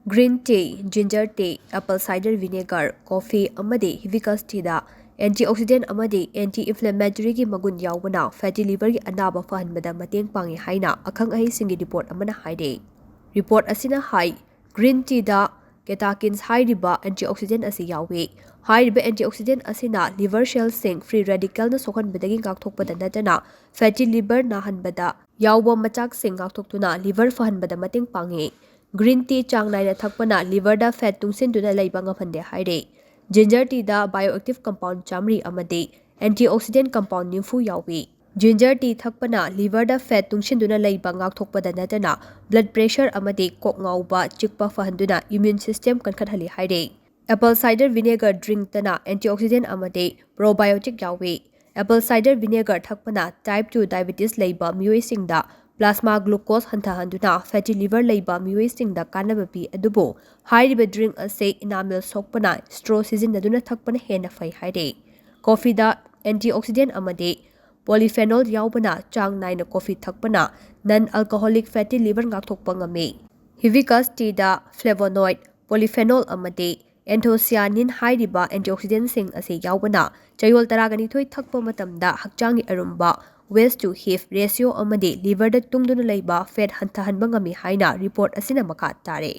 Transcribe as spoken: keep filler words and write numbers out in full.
Green tea, ginger tea, apple cider vinegar, coffee ꯑꯃꯗꯤ hibiscus teaꯗ antioxidant ꯑꯃꯗꯤ anti-inflammatoryꯒꯤ ꯃꯒꯨꯟ ꯌꯥꯎꯕꯅ fatty liverꯒꯤ ꯑꯅꯥꯕ ꯐꯍꯟꯕꯗ ꯃꯇꯦꯡ ꯄꯥꯡꯉꯤ ꯍꯥꯏꯅ ꯑꯈꯪ ꯑꯍꯩꯁꯤꯡꯒꯤ report ꯑꯃꯅ ꯍꯥꯏꯔꯤ꯫ Report ꯑꯁꯤꯅ ꯍꯥꯏ, green teaꯗ catechins ꯍꯥꯏꯔꯤꯕ antioxidant ꯑꯁꯤ ꯌꯥꯎꯏ꯫ ꯍꯥꯏꯔꯤꯕ antioxidant ꯑꯁꯤꯅ liver cellꯁꯤꯡ free radicalꯅ ꯁꯣꯛꯍꯟꯕꯗꯒꯤ ꯉꯥꯛꯊꯣꯛꯄꯗ ꯅꯠꯇꯅ fatty liver ꯅꯥꯍꯟꯕꯗ ꯌꯥꯎꯕ ꯃꯆꯥꯛꯁꯤꯡ ꯉꯥꯛꯊꯣꯛꯇꯨꯅ liver ꯐꯍꯟꯕꯗ ꯃꯇꯦꯡ ꯄꯥꯡꯉꯤ꯫ Green tea ꯆꯥꯡ ꯅꯥꯏꯅ ꯊꯛꯄꯅ liverꯗ fat ꯇꯨꯡꯁꯤꯟꯗꯨꯅ ꯂꯩꯕ ꯉꯝꯍꯟꯗꯦ ꯍꯥꯏꯔꯤ꯫ Ginger teaꯗ bioactive compound ꯆꯥꯃꯔꯤ ꯑꯃꯗꯤ antioxidant compound ꯅꯤꯐꯨ ꯌꯥꯎꯏ꯫ Ginger tea ꯊꯛꯄꯅ liverꯗ fat ꯇꯨꯡꯁꯤꯟꯗꯨꯅ ꯂꯩꯕ ꯉꯥꯛꯊꯣꯛꯄꯗ ꯅꯠꯇꯅ blood pressure ꯑꯃꯗꯤ ꯀꯣꯛ ꯉꯥꯎꯕ ꯆꯤꯛꯄ ꯐꯍꯟꯗꯨꯅ immune system ꯀꯟꯈꯠꯍꯜꯂꯤ ꯍꯥꯏꯔꯤ꯫ Apple cider vinegar drinkꯇꯅ antioxidant ꯑꯃꯗꯤ probiotic ꯌꯥꯎꯏ꯫ Apple cider vinegar ꯊꯛꯄꯅ type two diabetes ꯂꯩꯕ ꯃꯤꯑꯣꯏꯁꯤꯡꯗ plasma glucose ꯍꯟꯊꯍꯟꯗꯨꯅ fatty liver ꯂꯩꯕ ꯃꯤꯑꯣꯏꯁꯤꯡꯗ ꯀꯥꯟꯅꯕ ꯄꯤ, ꯑꯗꯨꯕꯨ ꯍꯥꯏꯔꯤꯕ drink ꯑꯁꯤ enamel ꯁꯣꯛꯄꯅ straw ꯁꯤꯖꯤꯟꯅꯗꯨꯅ ꯊꯛꯄꯅ ꯍꯦꯟꯅ ꯐꯩ ꯍꯥꯏꯔꯤ꯫ Coffeeꯗ antioxidant ꯑꯃꯗꯤ polyphenol ꯌꯥꯎꯕꯅ ꯆꯥꯡ ꯅꯥꯏꯅ coffee ꯊꯛꯄꯅ non-alcoholic fatty liver ꯉꯥꯛꯊꯣꯛꯄ ꯉꯝꯃꯤ꯫ Hibiscus teaꯗ flavonoid, polyphenol ꯑꯃꯗꯤ anthocyanin ꯍꯥꯏꯔꯤꯕ antioxidantꯁꯤꯡ ꯑꯁꯤ ꯌꯥꯎꯕꯅ ꯆꯌꯣꯜ ꯇꯔꯥꯒ ꯅꯤꯊꯣꯏ ꯊꯛꯄ ꯃꯇꯝꯗ ꯍꯛꯆꯥꯡꯒꯤ ꯑꯔꯨꯝꯕ waste to heave ratio ꯑꯃꯗꯤ liverꯗ ꯇꯨꯡꯗꯨꯅ ꯂꯩꯕ fat ꯍꯟꯊꯍꯟꯕ ꯉꯝꯃꯤ ꯍꯥꯏꯅ report ꯑꯁꯤꯅ ꯃꯈꯥ ꯇꯥꯔꯦ꯫